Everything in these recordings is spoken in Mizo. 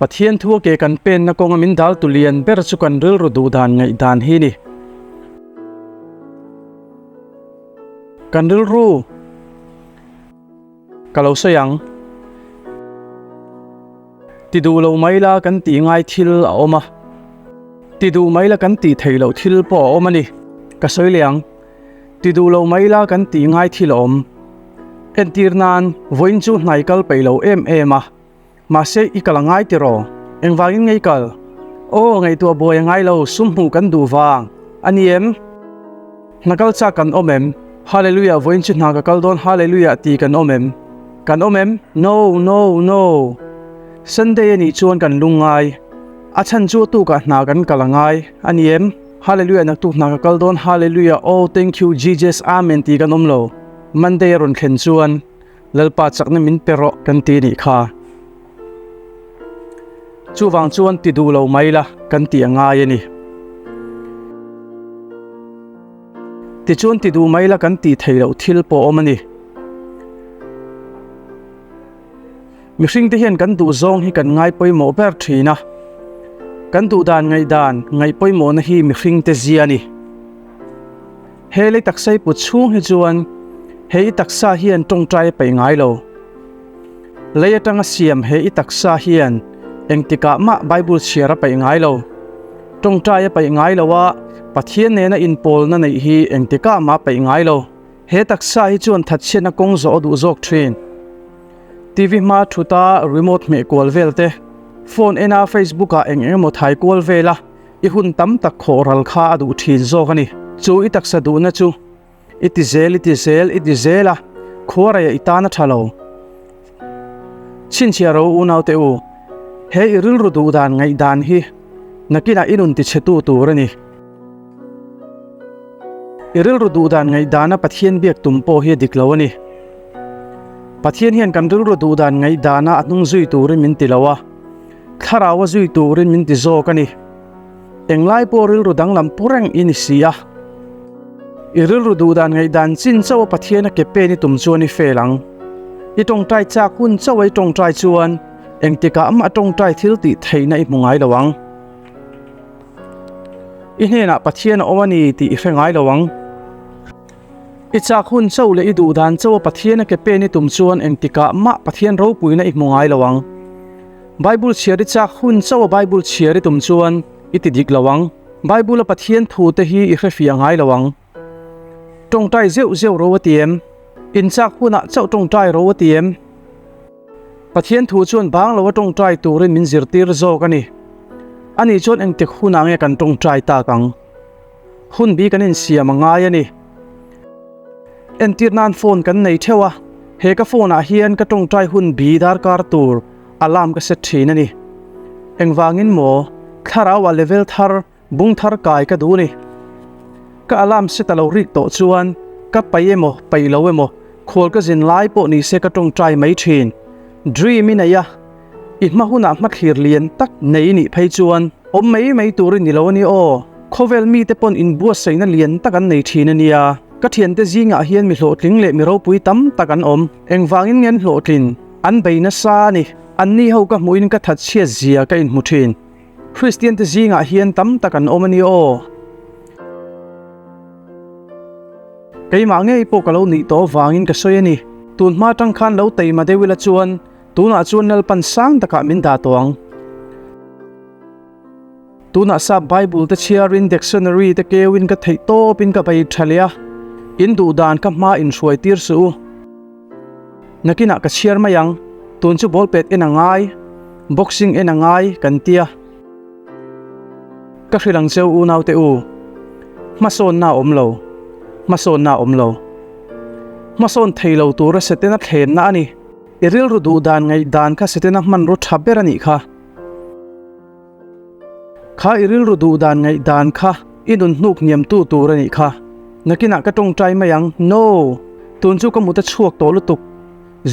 Pathian thu a ke kan penna kawnga min dal tu lian ber chu kan rilru duh dan ngaih dan hi ni. Kan rilru ka lo sawi ang. Ti duh lo mai la kan tih ngai thil a awm a, ti duh mai la kan tih theih loh thil pawh a awm a ni. Ka sawi leh ang. Ti duh lo mai la kan tih ngai thil a awm. Entir nan vawiin chu hnai kal peih lo em em a. Mahse i kal a ngai tiraw? Engvangin nge i kal? Aw, ngaihtuah buai a ngai lo, sum hmuh kan duh vang. A ni em? Hna kal chak kan awm em? Hallelujah, vawiin chu hna ka kal dawn Hallelujah ti kan awm em? Kan awm em? No, no, no! Sunday a nih chuan kan lung ngai. A chhan chu a tukah hna kan kal a ngai. A ni em? Hallelujah, naktuk hna ka kal dawn Hallelujah, oh, thank you Jesus, Amen ti kan awm lo. Monday a rawn thlen chuan. Lalpa chakna min pe rawh kan ti nih kha. Chuvang chuan ti duh lo mai la kan tih a ngai a ni. Tichuan ti duh mai la kan tih theih loh thil pawh a awm a ni. Mihringte hian kan duh zawng hi kan ngai pawimawh ber thin a. Kan duh dan ngaihdan ngaih pawimawhna hi mihringte zia a ni. He lei taksa i put chhung hi chuan he i taksa hian tawngtai a peih ngai lo. Lei atanga siam he i taksa hian engtikah mah Bible chhiar a peih ngai lo. Tawngtai a peih ngai lo a, Pathian nena inpawlna neih hi engtikah mah a peih ngai lo. He taksa hi chuan thatchhiatna kawng zawh a duh zawk thin. TV hma thuta remote hmeh kual vel te, phone ena Facebook ah eng eng emaw thai kual vel a, I hun tam tak khawh ral kha a duh thin zawk a ni. Chu i taksa duhna chu i ti zel, i ti zel, i ti zel a, khuaraiah i tan a tha lo. Chhinchhiah ro unaute u, he i rilru duh dan ngaihdan hi nakinah i nun tichhetu tur a ni. I rilru duh dan ngaihdana Pathian biak tum pawh hi a dik lo a ni. Pathian hian kan rilru duh dan ngaihdana a hnung zui turin min ti lo a. Thlarau a zui turin min ti zawk a ni. Englai pawh rilru danglam pu reng i ni si a. I rilru duh dan ngaihdan chin chauh a Pathian a ke pen i tum chuan i fel ang. I tawngtai chak hun chauh a i tawngtai chuan engtikah mah tawngtai thil tih theihna i hmu ngai lo ang. I hnenah Pathian a awm a ni tih i hre ngai lo ang. I chak hun chauh leh i duh dan chauh a Pathian a ke pen i tum chuan engtikah mah Pathian ropuina i hmu ngai lo ang. Bible chhiar i chak hun chauh a Bible chhiar i tum chuan i ti dik lo ang. Bible a Pathian thu te hi i hrefiah ngai lo ang. Tawngtai zeuh zeuh ro a ti em? In chak hunah chauh tawngtai ro a ti em? Pathian thu chuan bang lo a tawngtai turin min zirtir zawk a ni. Ani chuan engtik hunah nge kan tawngtai tak ang? Hun bi kan insiam a ngai a ni. Entir nan phone kan nei theuh a, he ka phone ah hian ka tawngtai hun bi darkar tur alarm ka set thin a ni. Engvangin maw thlarau ah level thar bung thar kai ka duh a ni. Ka alarm set a lo rik tawh chuan ka paih emaw paih lo emaw khual ka zin lai pawh ni se ka tawngtai mai thin. Dream i nei a, I hma hunah hmathlir lian tak nei nih phei chuan awm mai mai tur i ni lo a ni aw. Khawvel mite pawn inbuatsaihna lian tak an nei thin a nia. Ka thiante zingah hian mi hlawhtling leh mi ropui tam tak an awm. Engvangin nge an hlawhtlin? An bei nasa a ni. Anni ho ka hmuhin ka thatchhiat zia ka inhmu thin. Kristiante zingah hian tam tak an awm a ni aw. Keimah ngei pawh ka lo nih tawh avangin ka sawi a ni. Tun hma tang khan lo teima deuh ila chuan Tunah chuan Lalpan sang takah min dah tawh ang. Tunah sap Bible te chhiarin dictionary te keuin ka theih tawpin ka bei tha leh a, in duh dan ka hma in hruai tir suh u. Nakinah ka chhiar mai ang, tun chu ball pet en a ngai, boxing en a ngai kan tia. Ka hrilh ang cheu unaute u, hmasawnna a awm lo, hmasawnna a awm lo. Hmasawn thei lo tura Setana thlenna a ni. I rilru duh dan ngaih dan kha Setana hmanraw tha ber a nih kha. Kha i rilru duh dan ngaih dan kha i nun hnuk hniamtu tur a nih kha. Nakinah ka tawngtai mai ang. No! Tun chu ka mut a chhuak tawh lutuk.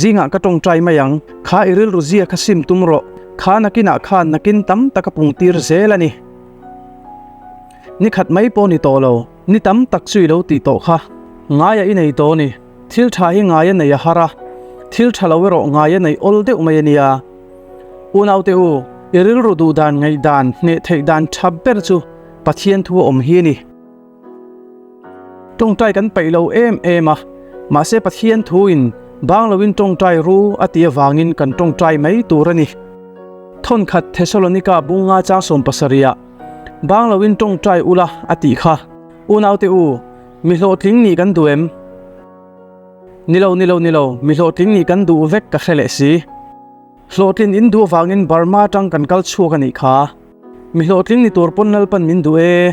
Zingah ka tawngtai mai ang. Kha i rilru zia kha sim tum rawh. Kha nakinah khan nakin tam tak a pung tir zel a ni. Ni khat mai pawh ni tawh lo. Ni tam tak chu i lo tih tawh kha. Ngaia i nei tawh a ni. Thil tha hi ngaia nei a har a, thil tha lo erawh ngaia nei awl deuh mai a nia. Unaute u, I rilru duh dan ngaihdan hneh theih dan tha ber chu Pathian thu a awm hi a ni. Tawngtai kan paih lo em em a, mahse Pathian thu in bang loin tawngtai ru a tih avangin kan tawngtai mai tur a ni. Thawnkhat Thesalonika bunga chang 70 ah bang loin tawngtai ula a tih kha. Unaute u, mi hlawhtling nih kan duh em? Ni lo, ni lo, ni lo, mi hlawhtling nih kan duh vek ka hre leh si. Hlawhtlin in duh avangin Burma atang kan kal chhuak a nih kha. Mi hlawhtling ni tur pawn Lalpan min duh e.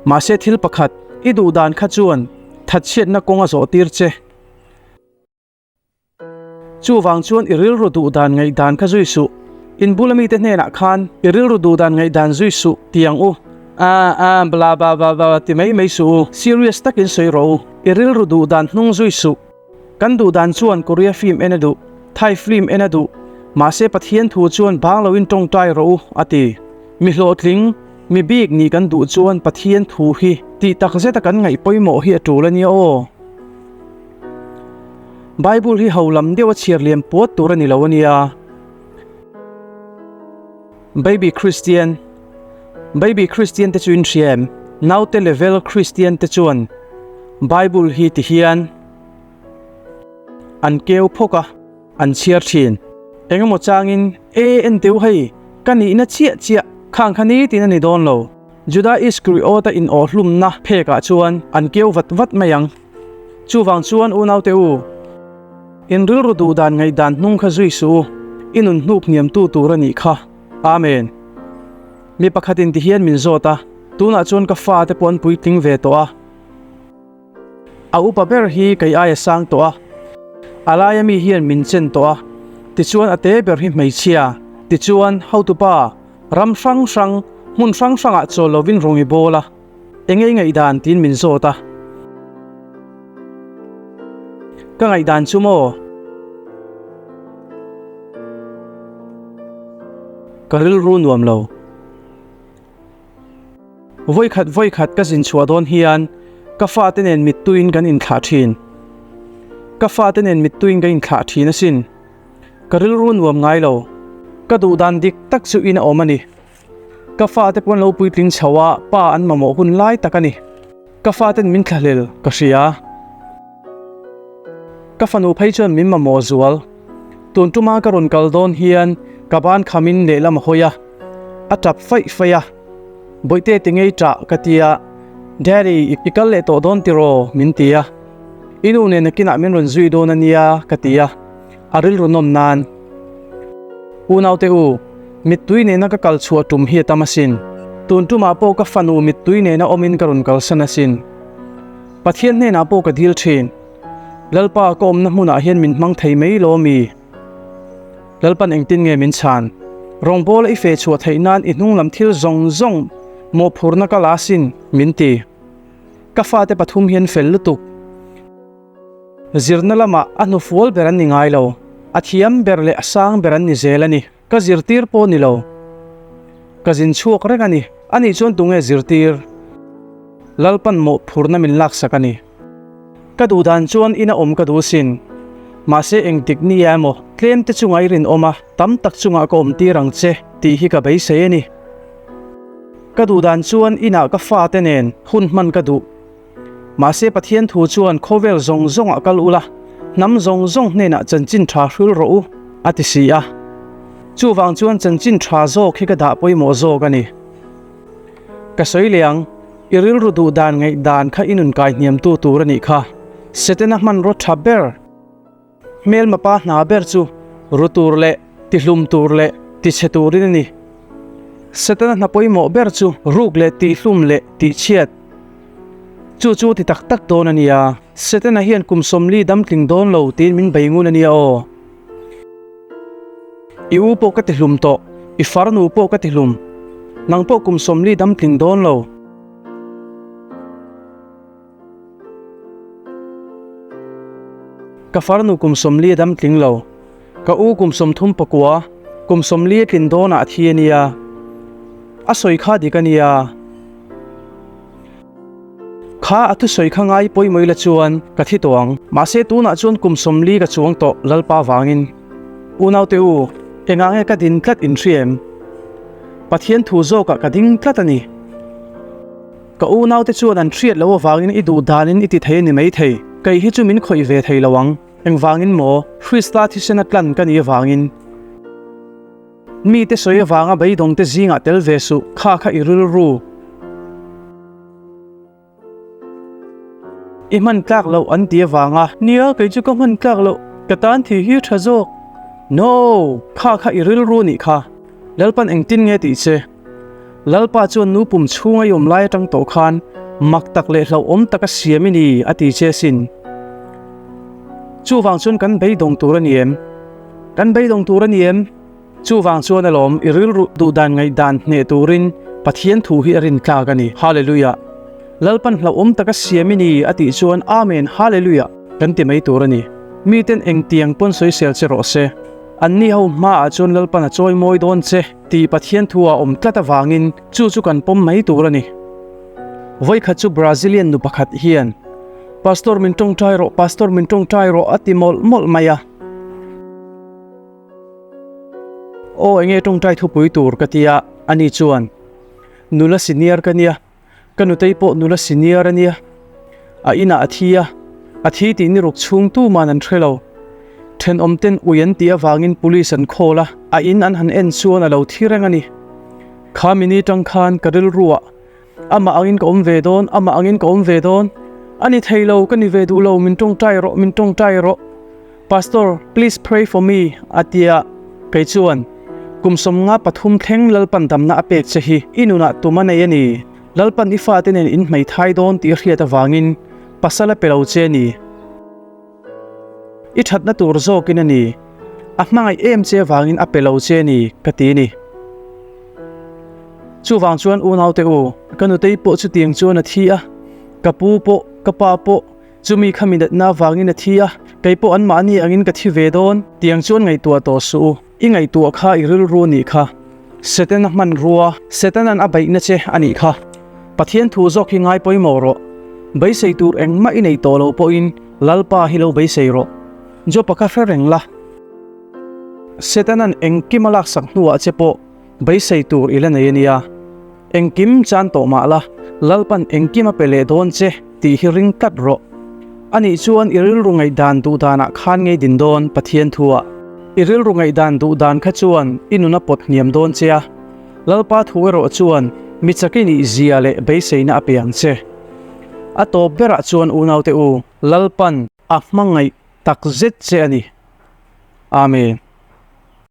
Mahse thil pakhat, i duh dan kha chuan thatchhiatna kawng a zawh tir che. Chuvang chuan i rilru duh dan ngaihdan kha zui suh. In bula mite hnenah khan i rilru duh dan ngaihdan zui suh ti ang u. A a bla ba ba ba ti mai mai suh u. Serious takin sawi rawh u. I rilru duh dan hnung zui suh. Kan duh dan chuan Korea film en a duh, Thai film en a duh, mahse Pathian thu chuan bang loin tawngtai rawh u, a ti. Mi hlawhtling, mi bik nih kan duh chuan Pathian thu hi tih tak zeta kan ngaih pawimawh hi a tul a nia aw. Bible hi ho lam deuh a chhiar liam puat tur a ni lo a nia. Baby Christian Baby Christian te chu in hria em? Naute level Christian te chuan Bible hi ti hian an keu phawk a, an chhiar thin. Engemaw changin, E en teu hei, ka nihna chiah chiah, khang kha nitin a ni dawn lo. Juda Iskariota in awhlumna phekah chuan an keu vat vat mai ang. Chuvang chuan unaute u, in rilru duh dan ngaihdan hnung kha zui suh u, i nun hnuk hniamtu tur a nih kha. Amen. Mi pakhatin ti hian min zawt a, tunah chuan ka fate pawh an puitling ve tawh a. A upa ber hi kei aia sang tawh a, a laia mi hian min chen tawh a, tichuan a te ber hi hmeichhia, tichuan hotupa, ram hrang hrang, hmun hrang hrangah chawl lovin rawn i bawl a, eng ei ngaihdan tiin min zawt a. Ka ngaihdan chu maw? Ka rilru nuam lo. Vawikhat vawikhat ka zin chhuah dawn hian ka fate nen mittuiin kan inthlah thin. Ka fate nen mittuiin ka inthlah thin asin. Ka rilru nuam ngai lo. Ka duh dan dik tak chu in a awm a ni. Ka fate pawn lo puitling chho a, pa an mamawh hun lai tak a ni. Ka faten min thlahlel ka hria. Ka fanu phei chuan min mamawh zual. Tun tuma ka rawn kal dawn hian ka ban khamin lehlam a hawi a, a tap faih faih a. Bawihte ti ngei tah ka ti a, Daddy i kal leh tawh dawn tiraw? min ti a. I nu nen nakinah min rawn zui dawn a nia ka ti a, a rilru nawm nan. Unaute u, mittui nena ka kal chhuah tum hi a tam asin. Tun tumah pawh ka fanu mittui nena awmin ka rawn kalsan asin. Pathian hnenah pawh ka dil thin. Lalpa ka awmna hmunah hian min hmang thei mai lo ami? Lalpan engtin nge min chhan? Rawngbawla i fe chhuah theih nan i hnung lam thil zawng zawng mawhphurhna ka la asin, min ti. Ka fate pathum hian fel lutuk. Zirna lamah a hnufual ber an ni ngai lo. A thiam ber leh a sang ber an ni zel a ni. Ka zirtir pawh ni lo. Ka zin chhuak reng a ni. Anih chuan tunge zirtir? Lalpan mawhphurhna min laksak a ni. Ka duh dan chuan ina awm ka duh sin. Mahse engtik ni emaw tlem te chunga i rinawm a, tam tak chungah ka awm tir ang che tih hi ka beisei a ni. Ka duh dan chuan inah ka fate nen hun hman ka duh. Mahse Pathian thu chuan khawvel zawng zawngah kal ula, hnam zawng zawng hnenah chanchin tha hrul rawh u, a ti si a. Chuvang chuan chanchin tha zawk hi ka dah pawimawh zawk a ni. Ka sawi leh ang, i rilru duh dan ngaih dan kha i nun kai hniamtu tur a nih kha. Setana hmanraw tha ber, hmelma pa hna ber chu ru tur leh tihlum tur leh tichhe turin a ni. Setana hna pawimawh ber chu ruk leh tihlum leh tihchhiat. Chu chu ti tak tak dawn a nia. Setana hian kum 40 damtling dawn lo tiin min bei ngun a nia aw. I u pawh ka tihlum tawh, i farnu pawh ka tihlum. Nang pawh kum 40 damtling dawn lo. Ka farnu kum 40 a damtling lo. Ka u kum 39, kum 40 a tlin dawnah a thi a nia. A sawi kha dik a nia. Kha a thusawi kha ngai pawimawih la chuan ka thi tawh ang. Mahse tunah chuan kum 40 ka chuang tawh Lalpa vangin. Unaute u, engah nge ka din tlat in hria em? Pathian thu zawkah ka ding tlat a ni. Ka unaute chuan an hriat loh avangin i duh danin i ti thei a ni maithei. Kei hi chu min khawih ve thei lo ang. Engvangin maw? Krista thisena tlan ka nih avangin. Mite sawi avanga beidawngte zingah tel ve suh, kha kha i rilru. I hman tlak loh an ti avanga. Nia, kei chu ka hman tlak loh, ka tan thi hi tha zawk. No! Kha kha i rilru nih kha. Lalpan engtin nge tih che? Lalpa chuan nu pum chhunga i awm lai atang tawh khan mak tak leh hlauhawm taka siam i ni a ti che asin. Chuvang chuan kan beidawng tur a ni em? Kan beidawng tur a ni em? Chuvang chuan alawm i rilru duhdan ngaihdan hneh turin Pathian thu hi a rintlak a ni. Hallelujah! Lalpan hlauhawm taka siam i ni a tih chuan Amen Hallelujah kan ti mai tur a ni. Miten engtiang pawn sawisel che rawh se. Anni ho hmaah chuan Lalpan a chawi mawi dawn che tih Pathian thu a awm tlat avangin chu chu kan pawm mai tur a ni. Vawikhat chu Brazilian nu pakhat hian, Pastor min tawngtai rawh, Pastor min tawngtai rawh a ti mawlh mawlh mai a. Aw enge tawngtai thupui tur ka ti a, ani chuan, Nula senior ka nia, ka nutei pawh nula senior a nia. A inah a thi a, a thi tih ni ruk chhung tuman an hre lo. Thenawm ten ui an tih avangin police an call a, a in an han en chuan a lo thi reng a ni. Kha mini tang khan ka rilruah Amah angin ka awm ve dawn, amah angin ka awm ve dawn. A ni thei lo, ka ni ve duh lo, min tawngtai rawh, min tawngtai rawh. Pastor, please pray for me, a ti a. Kei chuan, Kum 53 thleng Lalpan damna a pek che hi i nunah tum a nei a ni. Lalpan i fate nen in hmeithai dawn tih i hriat avangin pasal a pe lo che a ni. I thatna tur zawkin a ni. A hmangaih em che avangin a pe lo che a ni, ka ti a ni. Chuvang chuan unaute u, ka nutei pawh chutiang chuan a thi a, ka pu pawh, ka pa pawh, chumi kha mi natna avangin a thi a, kei pawh anmahni angin ka thi ve dawn, tiang chuan ngaihtuah tawh suh u, i ngaihtuah kha i rilru a nih kha, Setana hmanrua, Setana'n a beihna che a nih kha. Pathian thu zawk hi ngai pawimawh rawh, beisei tur engmah i nei tawh lo pawhin Lalpa hi lo beisei rawh. Job-a kha hre reng la. Setana'n engkim a laksak hnuah che pawh beisei tur i la nei a nia. Engkim chan tawh mah la, Lalpan engkim a pe leh dawn che tih hi ring tlat rawh. Anih chuan i rilru ngaihdan duh danah khan ngei din dawn Pathian thuah. I rilru ngaihdan duh dan kha chuan i nun a pawt hniam dawn che a. Lalpa thu erawh chuan mi chak i nih zia leh beiseina a pe ang che. A tawp berah chuan unaute u, Lalpan a hmangaih tak zet che a ni. Amen.